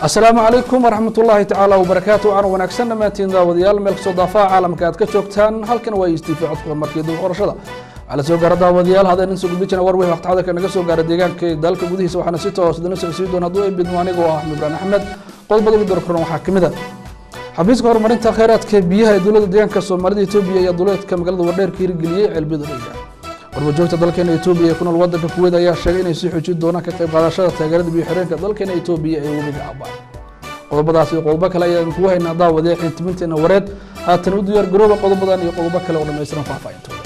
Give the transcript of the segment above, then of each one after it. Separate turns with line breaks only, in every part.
Asalaamu calaykum waraxmatullaahi tacaala wabarakaatu. Waxaan wanaagsan dhammaantiin daawadayaal meel kasoo daafaha caalamka aad ka joogtaan. Halkan waa s t v codka markii dib qorashada waxaa la soo gaara daawadayaal hadeen in soo gudbi jirna war wixii waqti xadirka naga soo gaara deegaanka dalka gudihiisa. Waxaana si toos idin soo doona hadduu ay bidmo anigoo ah Axmed Ibrahim Axmed. Qodobada ugu door koran waxaa kamid ah xafiiska horumarinta kheyraadka biyaha ee dowladda deegaanka Soomaalida Itoobiya ayaa duleedka magaalada Wardheer ka hirgeliyey ceelbiyada dhiiga. Warbajoogta dalkeena Itoobiya ee ku nool wadanka Kuwait ayaa sheegay inay sii xoojin doonaan ka qayb qaadashada taageerada biyo xireenka dalkeena Itoobiya ee webiga Abay. Qodobadaas iyo qodobo kale ayaan kugu haynaa daawadee xintiminteena wareed. Haatan u diyaar garooba qodobadan iyo qodobo kale oo dhammaystiran faahfaahintooda.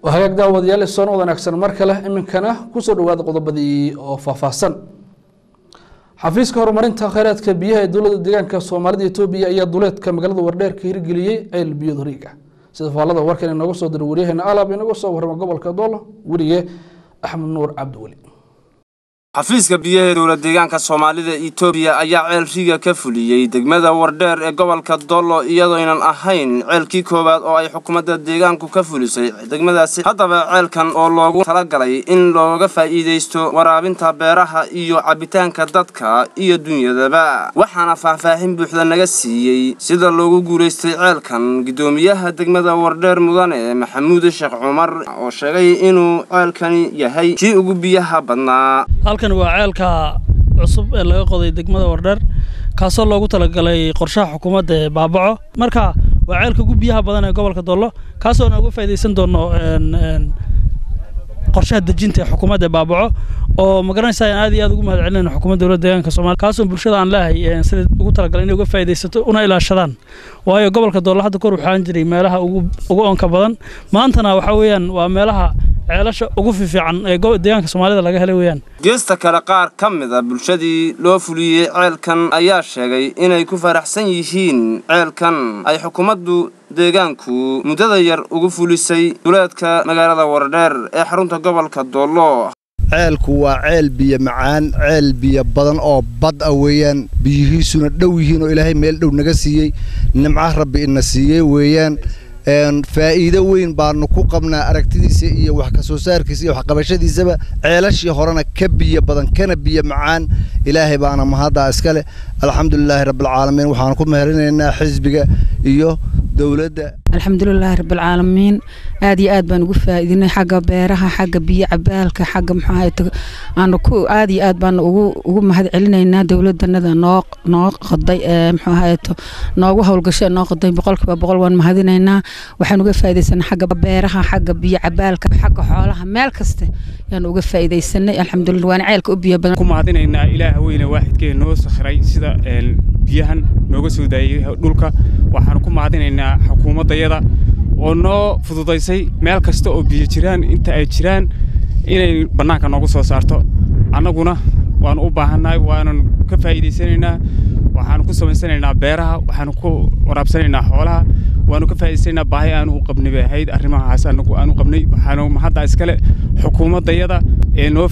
Hagaag daawadayaal, soon wanaagsan mar kale. Iminkana kusoo dhawaada qodobadii oo faahfaahsan. Xafiiska horumarinta kheyraadka biyaha ee dowladda deegaanka Soomaalida Itoobiya ayaa duleedka magaalada Wardheer ka hirgeliyey ceel biyood horiga. Sida faallada warkan inooga soo diray waryaheena Alaab inaga soo warrama gobolka Doolo, weriye Axmed Nuur Cabdiweli.
Xafiiska biyaha dowlad deegaanka Soomaalida Itoobiya ayaa ceel riga ka fuliyey degmada Wardheer ee gobolka Dollo, iyadoo aynan ahayn ceelkii koowaad oo ay xukuumadda deegaanku ka fulisay degmadaasi. Haddaba ceelkan oo loogu talagalay in looga faa'iidaysto waraabinta beeraha iyo cabitaanka dadka iyo dunyadaba, waxaana faahfaahin buuxda naga siiyey sida loogu guulaystay ceelkan guddoomiyaha degmada Wardheer Mudane Maxamuud Sheekh Cumar, oo sheegay inuu ceelkani yahay kii ugu biyaha badnaa.
Halkan waa ceelka cusub ee laga qoday degmada Wardheer, kaasoo loogu talagalay qorshaha xukuumadda ee Baabaco. Marka waa ceelka ugu biyaha badan ee gobolka Dollo, kaasoo aan uga faa'iidaysan doono qorshaha dejinta ee xukuumadda ee Baabaco, oo ma garanaysaa aan aad iyo aad ugu mahad celinayno xukuumadda dowladda deegaanka Soomaaliya, kaasoo bulshada aan leeyahay sida ugu talagalay inay uga faa'iidaysato una ilaashadaan. Waayo gobolka Dollo hadda kor waxaan jiray meelaha ugu oonka badan, maantana waxa weeyaan waa meelaha ceelasha ugu fiican ee deegaanka Soomaalida laga helay weeyaan.
Geesta kale, qaar ka mid a bulshadii loo fuliyey ceelkan ayaa sheegay inay ku faraxsan yihiin ceelkan ay xukuumaddu deegaanku muddada yar ugu fulisay duleedka magaalada Wardheer ee xarunta gobolka Doollo.
Ceelku waa ceel biyo macaan, ceel biyo badan oo bad ah weeyaan, biyihiisuna dhow yihiin oo Ilaahay meel dhow naga siiyey, nimca Rabbi ina siiyey weeyaan. Faa'iido weyn baanu ku qabnaa aragtidiisa iyo wax ka soo saarkiisa iyo waxqabashadiisaba, ceelashii horena ka biyo badan kana biyo macaan. Ilaahay baana mahaddaa iskale, alxamdulilaahi rabbilcaalamiin. Waxaanu ku meherinaynaa xisbiga iyo dowladda.
Alxamdulilaahi rabbilcaalamiin, aad iyo aad baan ugu faa'iidinay xagga beeraha, xagga biyo cabaalka, xagga muxuu ahaye aanu ku aad iyo aad baan ugu mahad celinaynaa dowladanada noo qoday ee muxuu ahaye noogu howlgashay noo qoday. 100% waan mahadinaynaa. Waxaan uga faa'iidaysanay xagga beeraha, xagga biyo cabaalka, xagga xoolaha, meel kasta yaan uga faa'iidaysanay, alxamdulillah. Waana ceelka u biyo badan.
Ku mahadinaynaa Ilaah weyne waaxidkee noo sakhiray sida biyahan nooga soo daayey dhulka. Waxaanu ku mahadinaynaa xukuumaddayada oo noo fududaysay meel kasta oo biyo jiraan inta ay jiraan inay bannaanka noogu soo saarto. Annaguna waanu u baahannahay, waanan ka faa'iidaysanaynaa. Waxaanu ku samaysanaynaa beeraha, waxaanu ku waraabsanaynaa xoolaha, waanu ka faa'iidaysanaynaa. Baahi aanu u qabnay bay ahayd arrimahaas anagu aanu qabnay. Waxaanu mahadda iskale xukuumaddayada ee noo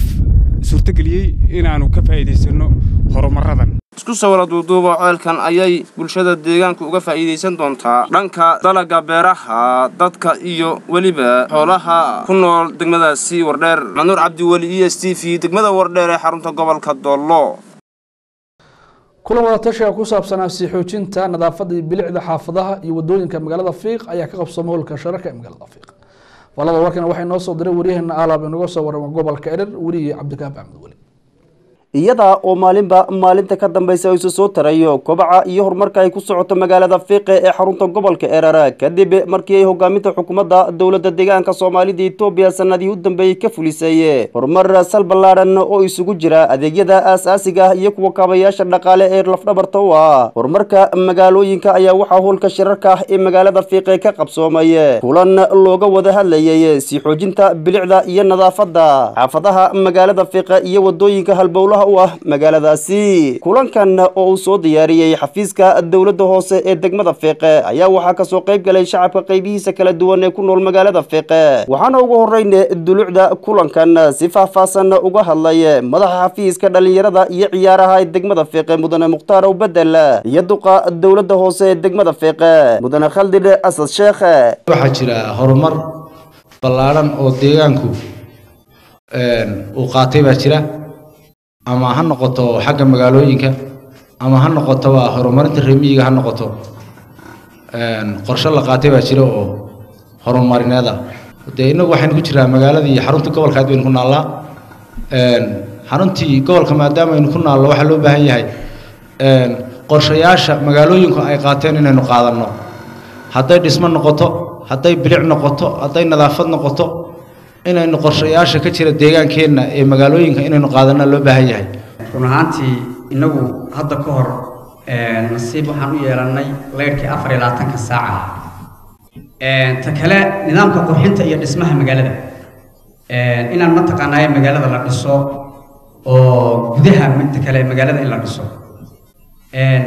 suurtogeliyey inaanu ka faa'iidaysanno horumarradan.
Isku soo wada duuduuba, ceelkan ayay bulshada deegaanku uga faa'iidaysan doontaa dhanka dalagga beeraha, dadka iyo weliba xoolaha ku nool degmadaasi Wardheer. Manuur Cabdiweli, e s t v, degmada Wardheer ee xarunta gobolka Doollo.
Kulan wadatashiga ku saabsanaa sii xoojinta nadaafadda iyo bilicda xaafadaha iyo wadooyinka magaalada Fiiq ayaa ka qabsooma howlka shararka ee magaalada Fiiq. Falada warkan waxay noo soo diray waryaheena Alaab inaga soo warrama gobolka Erer, weriye Cabdikaaf Axmed Weli.
Iyada oo maalinba maalinta ka dambaysa isu soo tarayo kobaca iyo horumarka ay ku socoto magaalada Fiiqe ee xarunta gobolka Erara, kadib markii ay hogaaminta xukuumadda dowladda deegaanka Soomaalida Itoobiya sanadihii u dambeeyey ka fulisay horumar sal ballaaran oo isugu jira adeegyada aasaasiga ah iyo kuwa kaabayaasha dhaqaale ee lafdhabarta u ah horumarka magaalooyinka, ayaa waxaa howlka shirarka ah ee magaalada Fiiqe ka qabsoomay kulan looga wada hadlayay sii xoojinta bilicda iyo nadaafadda xaafadaha magaalada Fiiqe iyo wadooyinka halbowlaha. Halbowlaha u ah magaaladaasi. Kulankan oo uu soo diyaariyey xafiiska dowladda hoose ee degmada Fiiqe ayaa waxaa kasoo qayb galay shacabka qaybihiisa kala duwan ee ku nool magaalada Fiiqe. Waxaana ugu horeyn dulucda kulankan si faahfaahsan uga hadlay madaxa xafiiska dhalinyarada iyo ciyaaraha ee degmada Fiiqe, Mudane Mukhtaar Bedel, iyo duqa dowladda hoose ee degmada Fiiqe, Mudane Khaldid Asad Sheekh.
Waxaa jira horumar ballaaran oo deegaanku uu qaatay baa jira, ama ha noqoto xagga magaalooyinka ama ha noqotoba horumarinta reer miyiga ha noqoto. Qorshe la qaatay baa jira oo horumarineed ah. Dee innagu waxaynu ku jiraa magaaladii xarunta gobolka aad baynu ku naallaa. Xaruntii gobolka maadaama aynu ku naallo, waxaa loo baahan yahay qorshayaasha magaalooyinku ay qaateen inaynu qaadanno, hadday dhismo noqoto, hadday bilic noqoto, hadday nadaafad noqoto, inaynu qorshayaasha ka jira deegaankeenna ee magaalooyinka inaynu qaadanna loo baahan yahay.
Run ahaantii innagu hadda ka hor nasiib waxaan u yeelannay leyrhkii 24-ka saaca. Ta kale, nidaamka qurxinta iyo dhismaha magaalada, inaan mataqaanaaye magaalada la dhiso oo gudaha midta kale magaalada in la dhiso,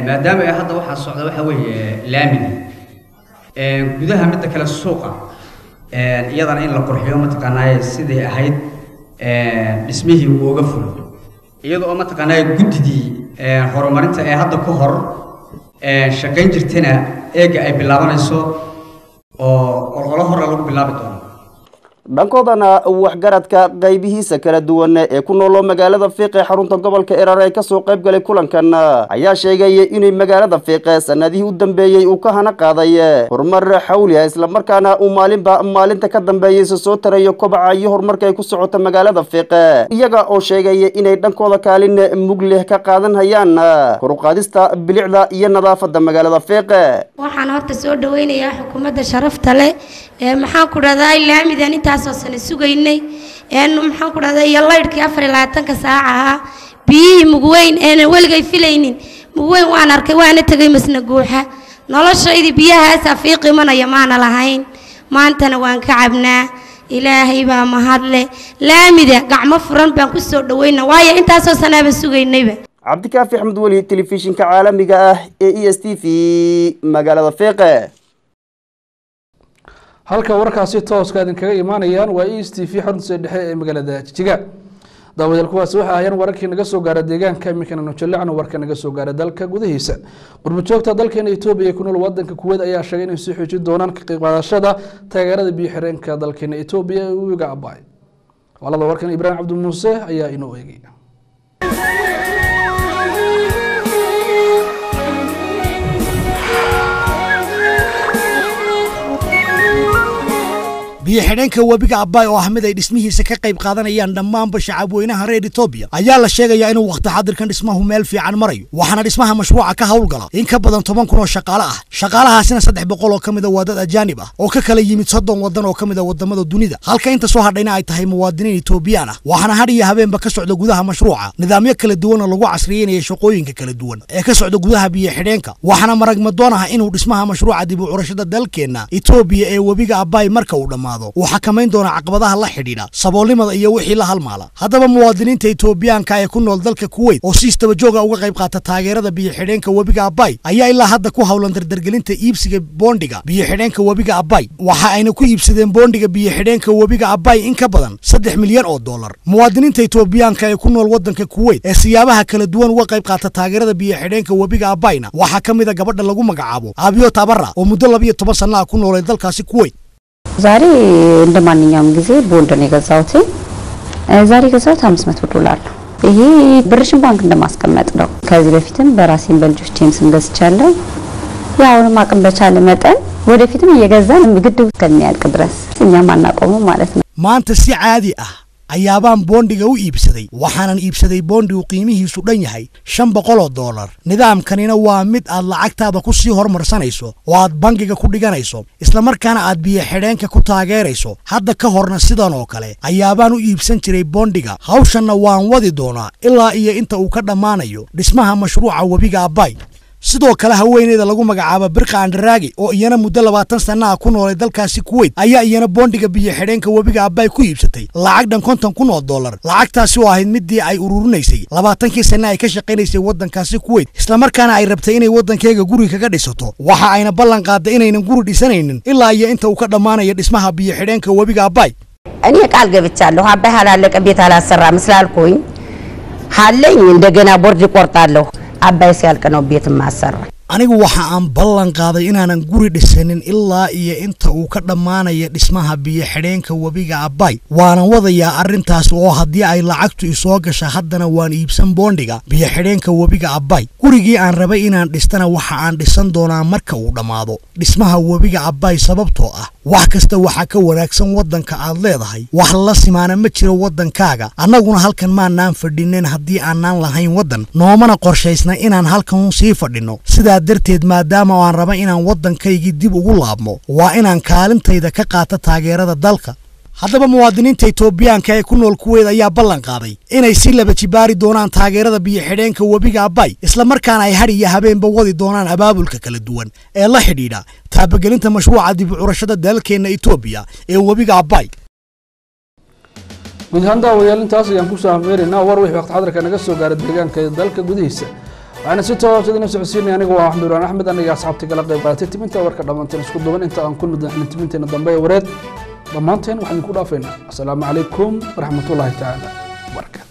maadaama ay hadda waxaa socda waxa weeye laamigi gudaha, midda kale suuqa iyadana in la qurxiyo, mataqaanaaye sidii ahayd dhismihii uu uga fulo, iyada oo mataqaanaaye guddidii horumarinta ee hadda ka hor shaqayn jirtayna eega ay bilaabanayso oo ololo hore lagu bilaabi doono.
Dhankoodana waxgaradka qaybihiisa kala duwan ee ku nooloo magaalada Fiiqe, xarunta gobolka Erar, ee kasoo qayb galay kulankan ayaa sheegay inay magaalada Fiiqe sanadihii u dambeeyey uu ka hana qaaday horumar xawli ah, islamarkaana uu maalinba maalinta ka dambeeyey isa soo tarayo kobaca iyo horumarka ay ku socota magaalada Fiiqe, iyaga oo sheegay inay dhankooda kaalin mug leh ka qaadan hayaan kor u qaadista bilicda iyo nadaafada magaalada Fiiqe.
Waxaan horta soo dhaweynayaa xukuumadda sharafta leh ee maxaan ku dhahdaa laamidan intaasoo sano sugaynay, maxaan ku dhahdaa, iyo laydhkii 24-ka saaca ahaa, biyihii Mugweyn eenan weligay filaynin. Mugweyn waan arkay, waana tegay masna guuxa noloshaydii biyahaasaa fiiq imanaya maana lahayn, maantana waan ka cabnaa. Ilaahay baa mahadle. Laamida gacmo furan baan ku soo dhaweyna, waayo intaasoo sanaaba sugaynayba.
Cabdikaafi Axmed Weli, telefishinka caalamiga ah ee ESTV, magaalada Fiiqe.
Halka warkaasi tooska idinkaga imaanayaan waa ESTV, xarunta dhexe ee magaalada Jijiga. Daawadayaal, kuwaasi waxay ahaayeen wararkii naga soo gaara deegaanka. Iminkana nujallecno warka naga soo gaara dalka gudihiisa. Qurbajoogta dalkeena Etoobiya ee ku nool wadanka Kuweyt ayaa sheegay inay sii xoojin doonaan ka qayb qaadashada taageerada biyo xireenka dalkeena Etoobiya ee webiga Abaay. Walada warkan Ibraahim Cabdi Muuse ayaa inoo eegay.
Biyo xidheenka webiga Abbaay oo ah mid ay dhismihiisa ka qayb qaadanayaan dhammaanba shacabweynaha reer Etoobiya ayaa la sheegayaa inuu wakhti xadirkan dhismahu meel fiican marayo, waxaana dhismaha mashruuca ka howlgala in ka badan 10,000 oo shaqaale ah. Shaqaalahaasina 300 oo ka mida waa dad ajaanib ah oo ka kala yimid 30 waddan oo ka mid a wadamada dunida, halka inta soo hadhayna ay tahay muwaadiniin Etoobiyaan ah. Waxaana hadh iyo habeenba ka socda gudaha mashruuca nidaamyo kala duwan oo lagu casriyeynaya shaqooyinka kala duwan ee ka socda gudaha biyo xidheenka. Waxaana marag madoon ah inuu dhismaha mashruuca dib u curashada dalkeenna Etoobiya ee webiga Abbaay marka uu dhammaado uu xakamayn doona caqabadaha la xidhiidha saboolnimada iyo wixii la halmaala. Haddaba muwaadiniinta Etoobiyaanka ee ku nool dalka Kuweyt oo si isdaba jooga uga qayb qaata taageerada biyo xidheenka webiga Abbaay ayaa ilaa hadda ku howlan dardargelinta iibsiga boondhiga biyo xidheenka webiga Abbaay. Waxa ayna ku iibsadeen boondhiga biyo xidheenka webiga Abbaay in ka badan $3 milyan. Muwaadiniinta Etoobiyaanka ee ku nool waddanka Kuweyt ee siyaabaha kala duwan uga qayb qaata taageerada biyo xidheenka webiga Abbaayna waxaa ka mid a gabadha lagu magacaabo Abiyo Tabara oo muddo 12 sanno ah ku noolay dalkaasi Kuweyt.
ዛሬ እንደ ማንኛውም ጊዜ ቦንድ ነው የገዛሁት። ዛሬ የገዛሁት $500 ነው። ይሄ ብርሽን ባንክ እንደማስቀመጥ ነው። ከዚህ በፊትም በራሴም በልጆቼም ስም ገዝቻለሁ። ያውንም አቅም በቻለ መጠን ወደፊትም እየገዛን ግድቡ እስከሚያልቅ ድረስ እኛም አናቆምም ማለት ነው።
Maanta si caadi ah ayaabaan boondhiga u iibsaday, waxaanan iibsaday boondhi uu qiimihiisu dhan yahay $500. Nidaamkanina waa mid aad lacagtaada ku sii hormarsanayso oo aad bangiga ku dhiganayso, islamarkaana aad biyo xidheenka ku taageerayso. Hadda ka horna sidan oo kale ayaabaan u iibsan jiray boondhiga, hawshanna waan wadi doonaa ilaa iyo inta uu ka dhammaanayo dhismaha mashruuca webiga Abbaay. Sidoo kale haweeneyda lagu magacaabo Birqa Andaraagi oo iyana muddo 20 sanno ah ku noolay dalkaasi Kuwait ayaa iyana boondiga biyo xidheenka webiga Abbaay ku iibsatay lacag dhan 50,000 oo dollar, lacagtaasi oo ahayd midii ay ururinaysay 20kii sanno ay ka shaqaynaysay waddankaasi Kuwait, islamarkaana ay rabtay inay waddankeega guri kaga dhisato. Waxa ayna ballan qaaday inaynan guri dhisanaynin ilaa iyo inta uu ka dhammaanayo dhismaha biyo xidheenka webiga Abbaay.
እኔ ቃል ገብቻለሁ። አባይ አላለቀ ቤት አላሰራም ስላልኩኝ አለኝ እንደገና ቦርድ እቆርጣለሁ። አባይ ሲያልቅ ነው ቤት ማሰራ።
Anigu waxa aan ballan qaaday inaanan guri dhisanin ilaa iyo inta uu ka dhammaanayo dhismaha biyo xidheenka webiga Abbaay, waanan wadayaa arrintaas oo haddii ay lacagtu isoo gasha haddana waan iibsan boondhiga biyo xidheenka webiga Abbaay. Gurigii aan rabay inaan dhistana waxa aan dhisan doonaa marka uu dhammaado dhismaha webiga Abbaay, sababtoo ah wax kasta waxaa ka wanaagsan waddanka aad leedahay, wax la simaana ma jiro waddankaaga. Annaguna halkan maanaan fadhinin haddii aanaan lahayn waddan, noomana qorshaysna inaan halkan sii fadhinno. Sidaa darteed maadaama aan raba inaan waddankaygii dib ugu laabmo, waa inaan kaalintayda ka qaato taageerada dalka. Haddaba muwaadiniinta Itoobiyaanka ee ku nool Kuweyt ayaa ballan qaaday inay si laba jibaari doonaan taageerada biyo xidheenka webiga Abbaay, islamarkaana ay har iyo habeenba wadi doonaan abaabulka kala duwan ee la xidhiidha taabagelinta mashruuca dib u curashada dalkeenna Itoobiya ee webiga Abbaay.
Guud ahaan daawayaal, intaas ayaan kusoo afmeeraynaa war wixii waqti xadirka naga soo gaaray deegaanka iyo dalka gudihiisa. Waxaana si toos idin socodsiinaya anigu waa Axmed Ibrahim Axmed, aniga asxaabta kala qayb qaadatay timinta warka. Dhammaanteen isku duban inta aan kulmi doonno timinteena dambe ee wareed, dhammaanteen waxaan idinku dhaafaynaa asalaamu calaykum waraxmatullaahi tacaala wabarakaatu.